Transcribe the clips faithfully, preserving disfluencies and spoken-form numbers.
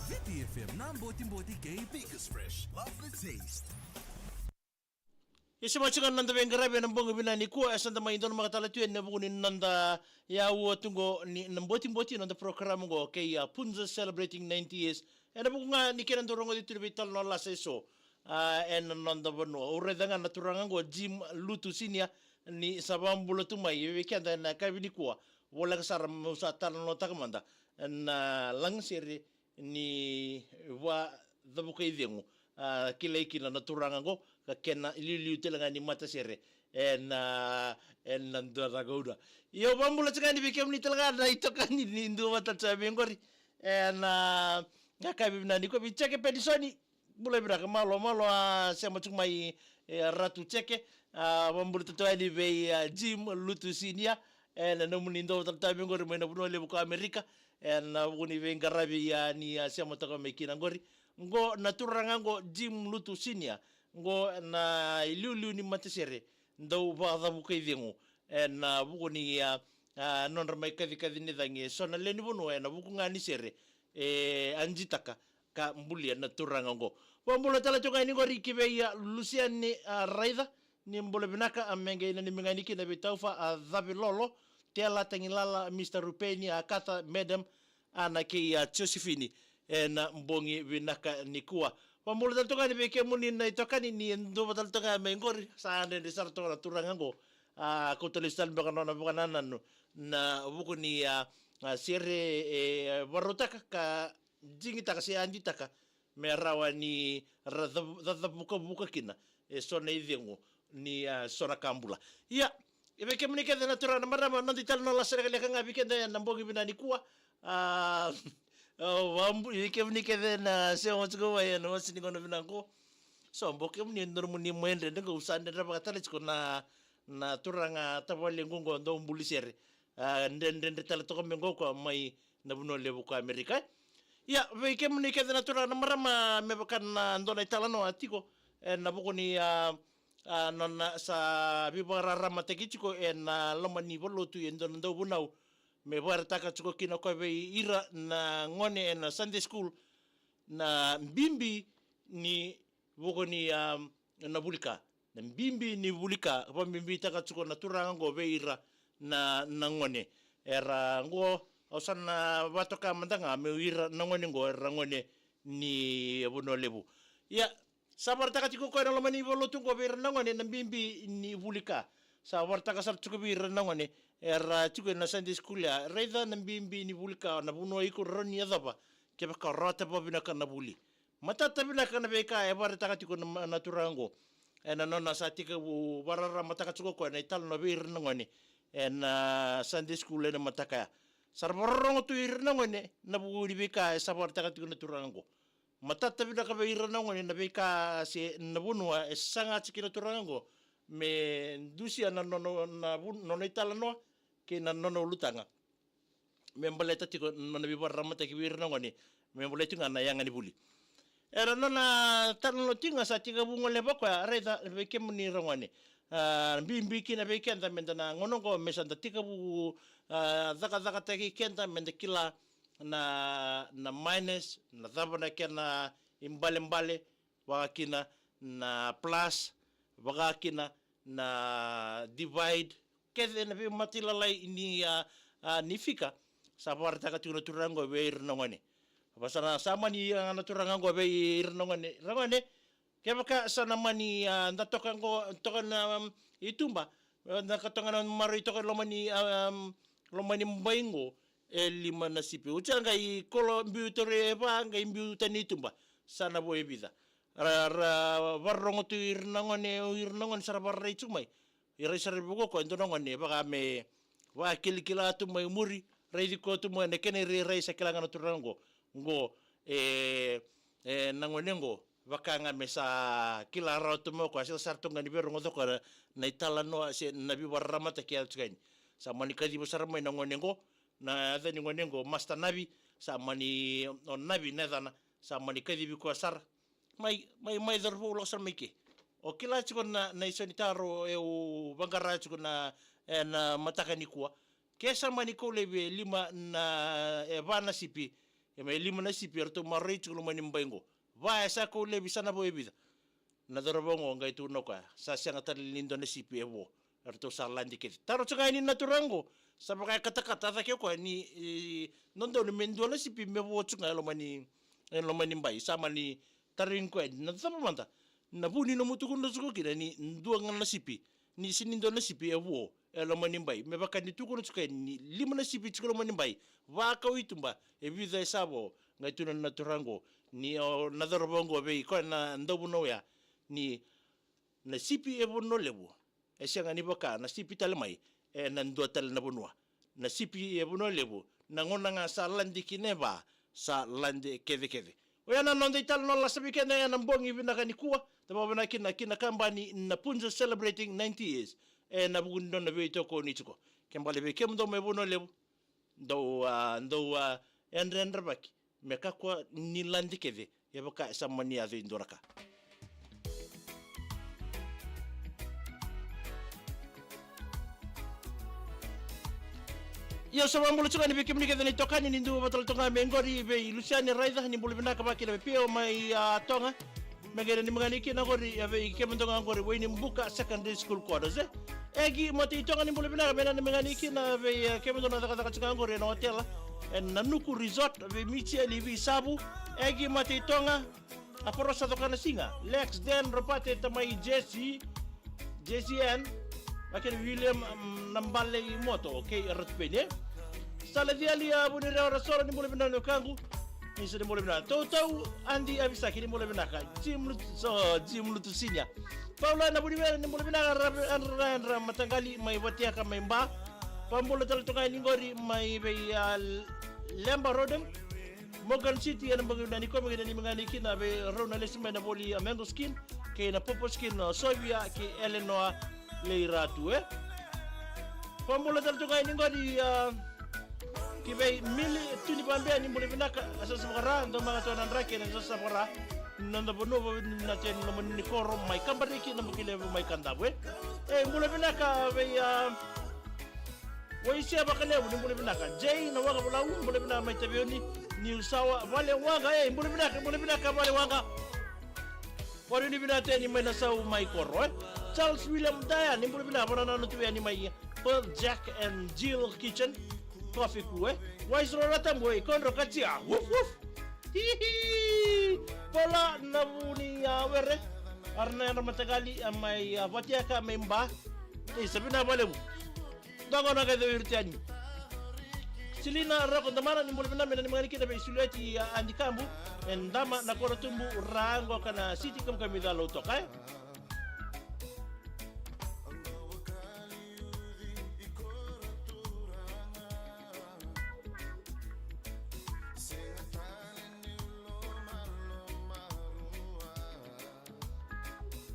Viti F M na Botiboti kei Baker's Fresh. Love the taste. Ia sa mai tiko na noda veiqaravi ena bogi vinaka nikua, e sa da mai donumaka tale tu yani ena vuku ni noda yaua tu qo ni na Botiboti, noda program qo kei a Punza celebrating ninety years. Ena vuku ga ni kena dau rogoci tu na veitalanoa lasa eso, a, ena noda vanua. Au raica ga na turaga qo Jim Lutu Senior ni sa vakabula tu mai vei keda ena yakavi nikua. Voleka sara meu sa talanoataka mada na lagasere ni Vakacavukaicegu, a, kilai kina na turaga qo, ka kena iliuliu tale ga ni matasere ena, ena dua na gauna. Ia au vakabula tiko yani vei kemuni tale ga na itokani ni dua vata tale mai qori ena yakavi vinaka nikua, vei Jeke Penisoni. Bula vinaka, malo, malo, a, sema tiko mai, e, Ratu Jeke, a, vakabula tale tu yani vei, a, Jim Lutu Senior, ena nomuni dua vata tale mai qori mai na vanua levu ko Amerika, ena vuku ni veiqaravi, a, ni, a, sema toka mai kina qori. Qo na turaga qo Jim Lutu Senior, qo na iliuliu ni matasere dau Vakacavukaicegu, ena vuku ni, a, a, nodra mai kacikaci ni cagi eso na lewe ni vanua ena vuku ga ni sere e ajitaka ka bulia na turaga qo. Vakabula tale tu ga yani qori ki vei a Lusiane, a, Raica, ni bula vinaka, a, me qai nanumi ga yani kina vei Taufa, a, Cavelolo, Tela Tagilala, Mister Rupeni, a, Kata, Madam, Ana kei a Josefini ena bogi vinaka nikua. Vakabula tale toka yani vei kemuni na itokani ni dua vata tale toka mai qori, sa dredre sara toka na turaga qo. A, kauta lesu tale beka nona vakanananu na vuku ni, a, a, sere e vakarautaka ka digitaka se aditaka me rawa ni ra cav-, cacavukavuka kina eso na icegu ni, a, so na ka bula. Ia, e vei kemuni kece na turaga na marama, noda italanoa lasa lekaleka ga vei keda ena bogi vinaka nikua. A, a, vabu-, e vei kemuni kece na sema tiko mai ena wasi ni gauna vinaka qo. So, bau kemuni e dodonu mo ni mai dredre qo, au sa dredre vakatale tiko na, na turaga tavalequ qo dau buli sere. A, dre-, dredre tale toka mai qo koya mai na vanua levu ko Amerika, e. Ia, vei kemuni kece na turaga na marama, me vaka na dua na italanoa tiko ena vuku ni, a, a, nona sa veivakararamataki tiko ena loma ni valenilotu e dua na dauvunau me vakaraitaka tiko kina o koya vei ira na gone ena Sunday school na bibi ni vuku ni, a, na vuli ka. Na bibi ni vuli ka, vakabibitaka tiko na turaga qo vei ira na, na gone. Era qo, au sa na vakatoka mada ga me ira na gone qo, era gone ni vanua levu. Ia, sa vakaraitaka tiko o koya na loma ni valenilotu qo vei ira na gone na bibi ni vuli ka. Sa vakaraitaka sara tiko vei ira na gone era tiko ena Sunday school ya, raica na bibi ni vuli ka, na vanua iko rawa ni yacova kevaka o rawata vakavinaka na vuli. Matata vinaka na veika e vakaraitaka tiko na, na turaga qo ena nona sa tekivu vakararamataka tiko o koya na italanoa vei ira na gone ena Sunday school ena mataka ya. Sa ra vakarorogo tu ira na gone na vuku ni veika e sa vakaraitaka tiko na turaga qo. Matata vinaka vei ira na gone na veika se na vanua e saga tiko kina na turaga qo me dusia na nona, na vu-, nona italanoa kei na nona ulutaga me baleta tiko na nona veivakararamataki vei ira na gone me baleta tiko ga na yaga ni vuli. Era nona talanoa tiko ga sa tekivu goleva o koya, raica vei kemuni ira gone. A, bibi kina vei keda meda na gauna qo me sa da tekivu, a, cakacakataki keda meda kila na, na minus, na cava na kena ibalebale, vaka kina na plus, vaka kina na divide, kece na veimatailalai ni, a, a, ni fika, sa vakaraitaka tiko na turaga qo vei ira na gone. Vaka sa na, sa mani, a, na turaga qo vei ira na gone, ira na gone, kevaka sa na mani, a, da toka qo, toka na, um, i tuba, a, da ka toka na maroroi toka loma ni, a, um, loma ni bai qo, e lima na sipi. Oti ya qai kolo biu toro e va, qai biu tani i tuba. Sa na vo e vica. ra, ra vakarorogo tu ira na gone, o ira na gone sa ra vararai tiko mai. E rai sara vei koya e dua na gone vaka me vakilakila tu mai muri, raici koya tu mai na kena irairai, sa kila ga na turaga oqo. Oqo, e, e, na gone oqo, vaka ga me sa kila rawa tu mai o koya, sa sara tu ga ni veirogoci o koya na, na italanoa se na veivakararamataki e yaco tiko yani. Sa mani kaciva sara mai na gone oqo, na yaca ni gone oqo, Master Navi, sa mani, o Navi na yacana, sa mani kacivi koya sara. Mai, mai, mai cauravou, lako sara mai ke. O kila tiko na, na isau ni taro e au vaqara tiko na, e, na mataka nikua. Ke sa mani kau laivi e lima na, e va na sipi, e mai lima na sipi, eratou maroroi tiko loma ni bai oqo. Va e sa kau laivi, sa na vo e vica. Na cauravou oqo qai tukuna o koya, sa sega tale ni dua na sipi e vo. Eratou sa lade kece. Taro tiko ga yani na turaga oqo, sa vaka e katakata cake o koya ni, e, dodonu me dua na sipi me vo tiko ga e loma ni, e loma ni bai. Sa mani tarogi koya, na cava mada na vu ni nomu tukuna tiko kina ni dua ga na sipi, ni sega ni dua na sipi e vo e loma ni bai? Me vaka ni tukuna tiko ni lima na sipi tiko e loma ni bai, vakau i tuba e vica e sa vo. Qai tukuna na turaga oqo, ni o na cauravou oqo vei koya na dauvunau oya, ni na sipi e Vanua Levu e sega ni vaka na sipi tale mai e na dua tale na vanua. Na sipi e Vanua Levu, na gauna ga sa lade kina e va, sa lade kecekece. Oya na noda italanoa lasa vei keda ena bogi vinaka nikua. Da vakavinavinaka kina ki na kabani na Punjas celebrating ninety years ena vuku ni nona veitokoni tiko. Ke bale vei kemudou mai Vanua Levu, dou, a, dou, a, yadreyadravaki me kakua ni lade kece, e vaka e sa mani yaco e dua na ka. Ia, au sa vakabula tiko yani vei kemuni kece na itokani, ni dua vata tale toka ga mai qori vei Lusiani Raica, ni bula vinaka vakakina vei Pio mai, a, Toga. Me qai nanumi ga yani kina qori, a, vei kemudou ga qori, Wainibuka Secondary School Quarters, e. Egi Mate i Toga, ni bula vinaka, me nanumi ga yani kina vei, e, kemudou na cakacaka tiko ga qori ena otela ena Nuku Resort, vei Michel i Visavu. Egi Mate i Toga, a Porosa Cokanasiga, Lex, Dan, Ropate, Tamai, Jesse, Jesse N, vakakina William, mm, Nabale i Moto, okay, Ratupeni, e. Sala Ciali, a, Vunirewa Rasoro, ni bula vinaka na wekaqu. Isa, ni bula vinaka. Tautau Adi Avisaki, ni bula vinaka. Jim Lut-, so, Jim Lutu Senior. Paula Navunivere, ni bula vinaka. Ra, ra, ra, ra, Mataqali mai Vatiaka mai Ba. Vakabula tale toka yani qori mai vei, a, Leba Roden. Morgan City, ena bogi vinaka nikua, me qai nanumi ga yani kina vei rau na lesu mai na voli, a, Mango Skin kei na Popo Skin, a, Sovia kei Eleanor Leiratu, e. Vakabula tale toka yani qori, a, ki vei Mili Tuni Vabea, ni bula vinaka, a, Sasa Vakara, dou maka toka na draki ena Sasa Vakara. Noda vanua vavinavinaka tiko ena loma ni koro mai Kabariki, na buki levu mai Kadavu, e. E, bula vinaka vei, a, Waisia Vakalevu, ni bula vinaka. Jay na Waka Volau, bula vinaka mai Taveuni, Niusawa. Vale Waqa, e, bula vinaka, bula vinaka Vale Waqa. Vale ni vinaka teni mai na sau mai koro, e. Charles William Daya, ni bula vinaka, vanananu tu yani mai Pearl Jack and Jill Kitchen Coffee Crew, e. Waisoro Ratabu, e, Kodro Katia, woof woof. Hihi. Paula Navunivere, a, ra na yadra mataqali, a, mai, a, Vatiaka mai Ba. E, sa vinaka vakalevu. Dua gona qai cau ira tu yani. Silina Roko Damana, ni bula vinaka, me nanumi ga yani kina vei Sulieti, a, Adikabu, e Dama na Korotubu, ra qo ka na Siti Kamikamica Lautoka, e.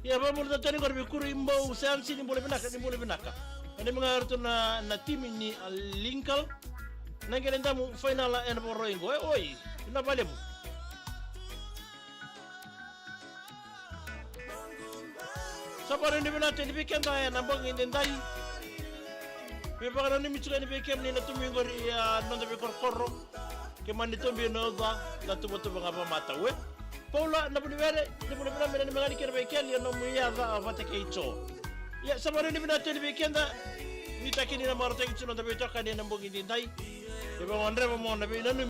Ia, vakabula tale yani qori vei Kuru i Bou, Sansi, ni bula vinaka, ni bula vinaka. Nanumi ga o ratou na, na timi ni, a, Lincoln. Na qele damu fainala ena Vakarauwai qo, e, oi, vinaka vakalevu. Sa vakarau ni vinaka teni vei keda ena bogi edaidai. Veivakananumi tiko yani vei kemuni na tumi qori, a, noda veikorokoro. Ke mani tobi na uca, na tuvatuva ga vakamatau, e. Paula Navunivere, ni bula vinaka, me nanumi ga yani kina vei Keli, a, nomu yaca, a, vata kei Jo. Ia, sa vakarau ni vinaka teni vei keda. Nuitaki ni na marautaki tiko noda veitokani ena bogi edaidai. E vakagadreva mo na veinanumi.